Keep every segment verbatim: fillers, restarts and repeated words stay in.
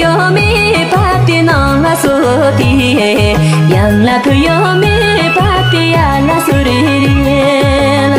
ཡོད་མེད་བར་དེ་ནང་ལ་སོ་དེ། ཡང་ལ་ཕུ་ཡོད་མེད་བར་དེ་ཡ་ལ་སོ་རེ་རེ་ལ།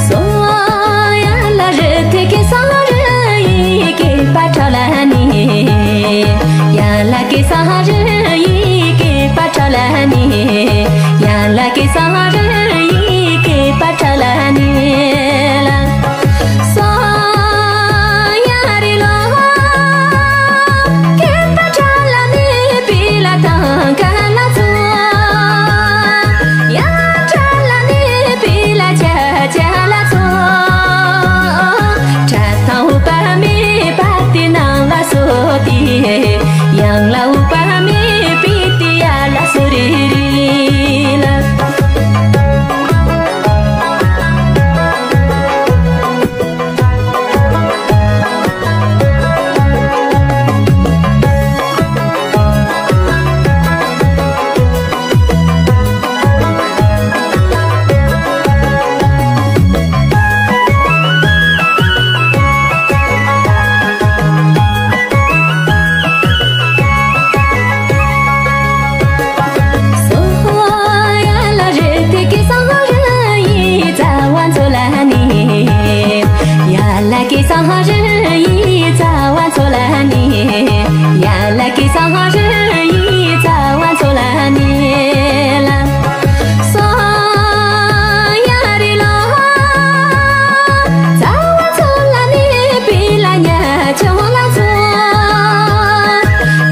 སོ་ཡ་ལ་རི་ཐེ་ཀེ་སང་རི་ཡི་ཀེ་པ་ཁྲ་ལ་ནི། ཡ་ལ་ཀེ་སང་རི་ཡི་ཀེ་པ་ཁྲ་ལ་ནི། ཡ་ལ་ཀེ་སང་རི་ཡི་ཀེ་པ་ཁྲ་ལ་ནི་ལ། སོ་ཡ་རི་ལོ་ཀེ་པ་ཁྲ་ལ་ནི་པི་ལ་ཐང་ཀ་ལ་ཚོ། ཡ་ཁྲ་ལ་ནི་པི་ལ་ཆ་ཆ་ལ་ཚོ། ཁྲ་ཐང་ཧུ་པ་མི་པ་ཏི་ནང་ལ་སོ་ཏི། ཡང་ལ་ཧུ་པ་མི་པི་ཏི་ཡ་ལ་སོ་རི་རི་ལ། སོ་ཡ་ལ་རི་ཐེ་ཀེ་སང་རི་ཡི་ཙ་བ་མཚོ་ལ་ནི། ཡ་ལ་ཀེ་སང་རི་ཡི་ཙ་བ་མཚོ་ལ་ནི། ཡ་ལ་ཀེ་སང་རི་ཡི་ཙ་བ་མཚོ་ལ་ནི་ལ། སོ་ཡ་རི་ལོ། ཙ་བ་མཚོ་ལ་ནི་པི་ལ་ཉ་ཆུང་ལ་ཚོ།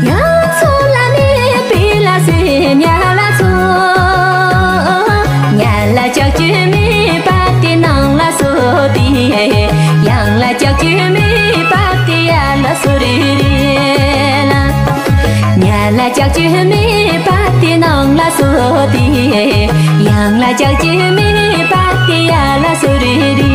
ཉ་མཚོ་ལ་ནི་པི་ལ་སི་ཉ་ལ་ཚོ། ཉ་ལ་ལྕགས་ཀྱུ་མི་པ་ཏི་ནང་ལ་སོ་ཏི། ཡང་ལ་ལྕགས་ཀྱུ་མི་པ་ཏི་ཡ་ལ་སོ་རི་རི་ལ། ཉ་ལ་ལྕགས་ཀྱུ་མི་པ་ཏི་ནང་ལ་སོ་ཏི། ཡང་ལ་ལྕགས་ཀྱུ་མི་པ་ཏི་ཡ་ལ་སོ་རི་རི་